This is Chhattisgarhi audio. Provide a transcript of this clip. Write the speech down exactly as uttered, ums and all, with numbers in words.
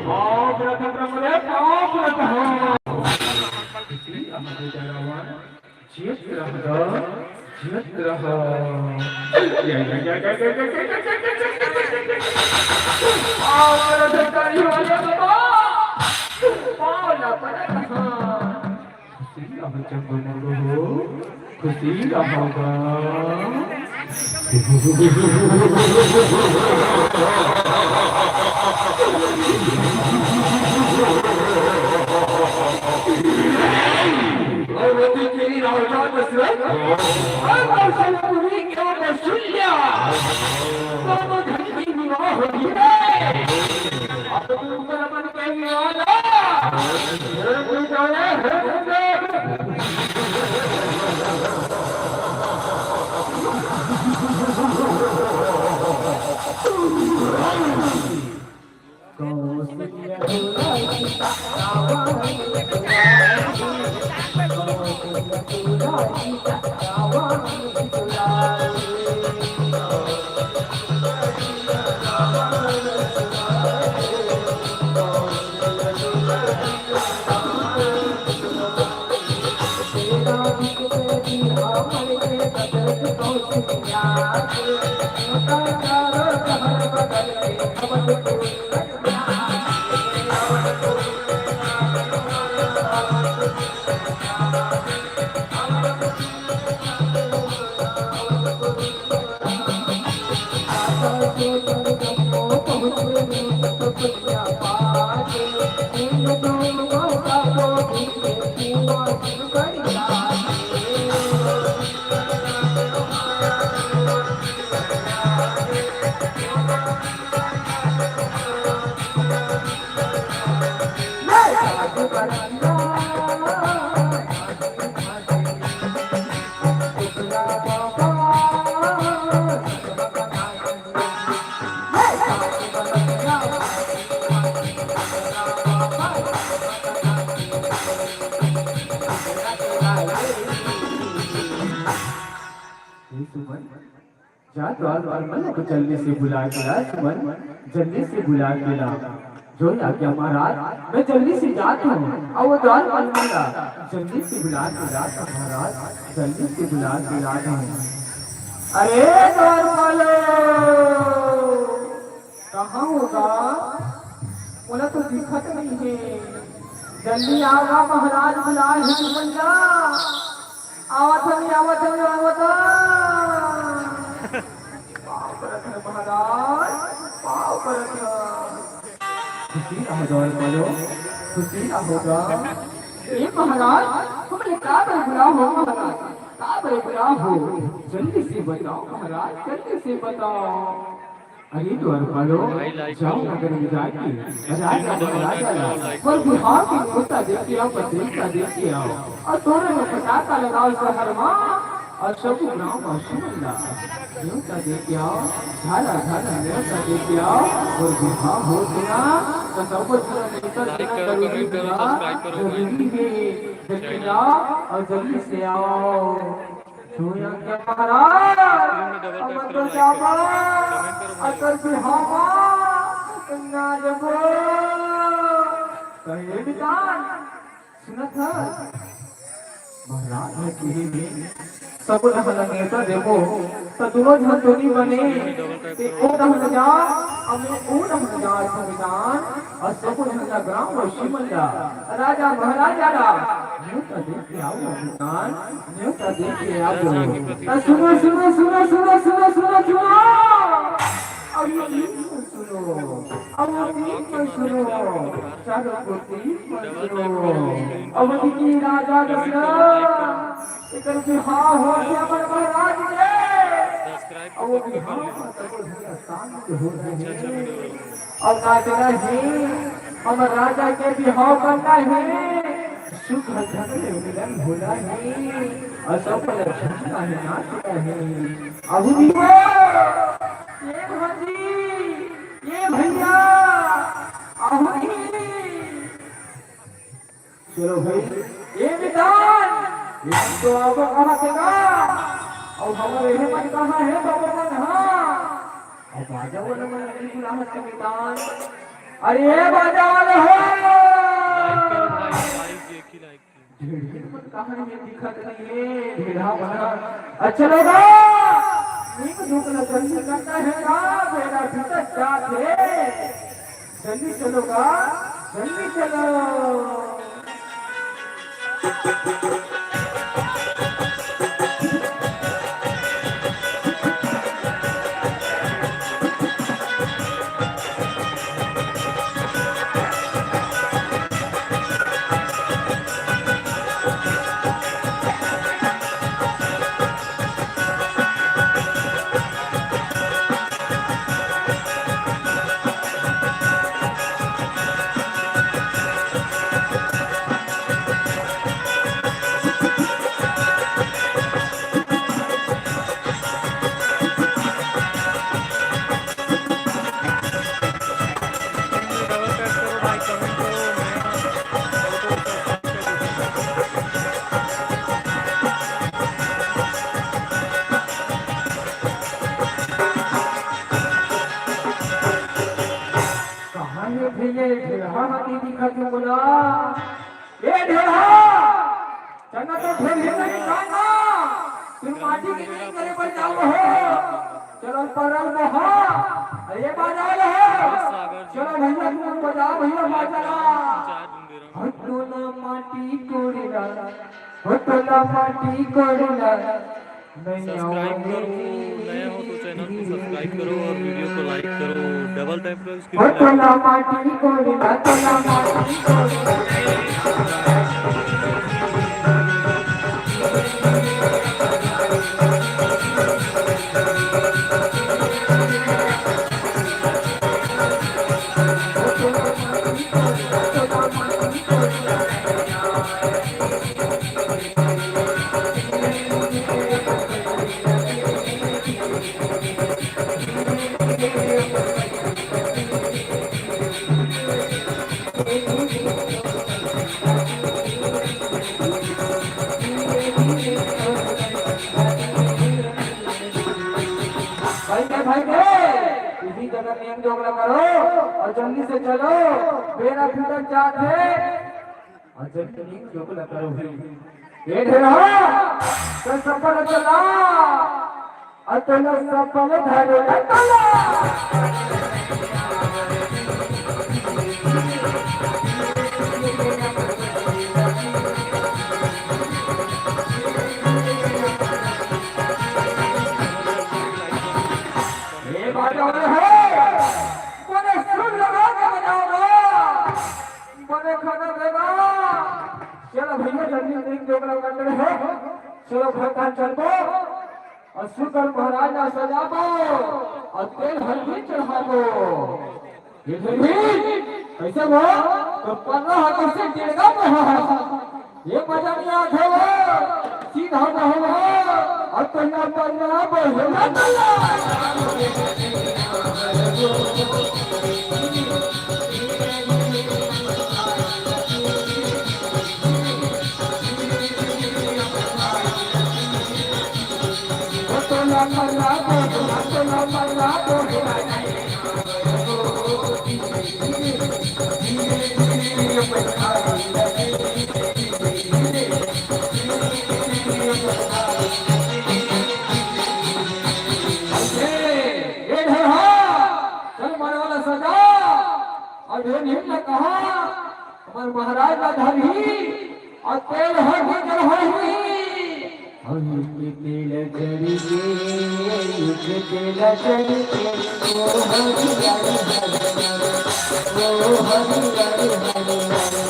पाँव परत हंव रे, पाँव परत हंव। खुशी रह बेटा रावण, जियत रह गा, जियत रह। पाँव परत हंव रे बाबा, पाँव ला परत हंव। खुशी रहो चंगू मंगू हो, खुशी रहो गा। अवध के राजा दशरथ और कौशलपुरी के कौशल्या दोनों जन की विवाह होही है। अब तू कर मन के विवाह ला। ए सुमन, जा द्वारपाल मन ला जल्दी से बुला के ला, सुमन, जल्दी से बुला के ला। जो आज्ञा महाराज, मैं जल्दी से जात हंव। अउ वो द्वारपाल मन ला जल्दी से बुला के ला, महाराज, जल्दी से बुला के ला हंव। अरे द्वारपालो, कहाँ हो गा? मोला तो दिखत नइ हे। जल्दी आव गा महाराज, बुलाए हे तुमन ला। आवत हंव, आवत हंव, आवत हंव। पाँव परत हंव महाराज, पाँव परत हंव। खुशी रहो द्वारपालो, खुशी रहो गा। ए महाराज, हमन ला काबर बुलाए हो महाराज? काबर बुलाए हो? जल्दी से बताव महाराज, जल्दी से बताव। अरे द्वारपालो, जाव नगर में जाके राजा महाराजा ला मोर बिहाव के नेवता दे के आव, पत्रिका दे के आव। अउ तोरे में पटाखा लगाव शहर मा, अउ सब ग्रामवासी मन ला नेवता दे के आव, झाला झाला नेवता दे के आव। मोर बिहाव होथे ना, त सबो झन नेवता देना जरूरी हे, जरूरी हे। जल्दी आव अउ जल्दी से आव। जो आज्ञा महाराज, हमन तो जाबो, अगर बिहाव मा ना जाबो। कहे विधान, सुनत हस? महाराज ह किहे हे, सबो डहर ल नेवता देबो, त दूनों झन तो नइ बने। ते ओ डहर ल जा, अउ मैं ओ डहर ल जा, विधान। अउ सबो झन ला ग्रामवासी मन ला, राजा महाराजा ला नेवता दे के आव, विधान, नेवता दे के आव। त सुनो, सुनो, सुनो। अउ ये सुनो, अउ ये सुनो, चारों कोती सुनो। अवध के राजा दशरथ, एकर बिहाव होथे हमर महाराज के। अउ वो बिहाव म सबो झन शांत हो गे हे। अउ नाचना हे, हमर राजा के बिहाव करना हे। सुख धन में मिलन होना हे। अउ सब झन झूमना हे, नाचना हे। अहो दीदी, ए भौजी, ए भैया, अहो दीदी। चलो भाई, ए विधान, ये तो अब कहाँ से गा? अउ हमर एहे मन कहाँ हे बाबा मन, हाँ? अउ बाजा वाला मन नहीं बुलावत हे विधान। अरे ये बाजा वाले हो। लाइक करो भाई, लाइक, एक ही लाइक। ढेढ़ा मन कहाँ हे, दिखत नहीं हे, ढेढ़ा बना। अच्छा लोगा, नीक दुख ल जल्दी करना हे ना, बेरा बीतत जात हे। जल्दी चलो गा, जल्दी चलो। डबल टैप करो भाई, कमेंट करो, नया हो तो सब्सक्राइब कर दीजिए। कहाँ हे भैया, ये ढेढ़ा ह नइ दिखत हे मोला। ए ढेढ़ा, चना तो ढेढ़ा नहीं खाना, तुम माटी के नहीं करे बर जाओ हो। चलो परल बहा, ये बाजा वाले हो। चलो भैया, तुम बजाओ भैया बाजा। हटो ना माटी कोड़ेला, हटो ना माटी कोड़ेला। सब्सक्राइब करो, नया हो तो चैनल को सब्सक्राइब करो और वीडियो को लाइक करो, डबल टैप करो। भाई के, भाई के, इही जगह नियम जोगला करो और जल्दी से चलो, बेरा बीतत जात हे। और जल्दी नियम जोगला करो ही। ये ढेरा, चल सफल चला, और चलो सफल धरे तला। ये बाजा वाले हो, कोने सुर लगा के बजाओ ना, कोने खाना देगा। चलो भैया, जल्दी जल्दी जोगला कर रहे हो, चलो घर का चलबो। और सुंदर महाराज ला सजाबो और तेल हल्दी चढ़ाबो। ये फिर भी कैसे वो तो पन्ना हाथों से गिरगा में हो। ये मजा नहीं आता वो, सीधा बहवा और पन्ना पन्ना बहवा। ए ढेरहा, चल मारे वाला सजा। और ये ढेर ने कहा, हमारे महाराज का धन ही और तेल हो ही जल हो ही। हरि के तेल जरि के, हरि के तेल जरि के, ओ हरि हरि हरि हरि, ओ हरि हरि हरि हरि।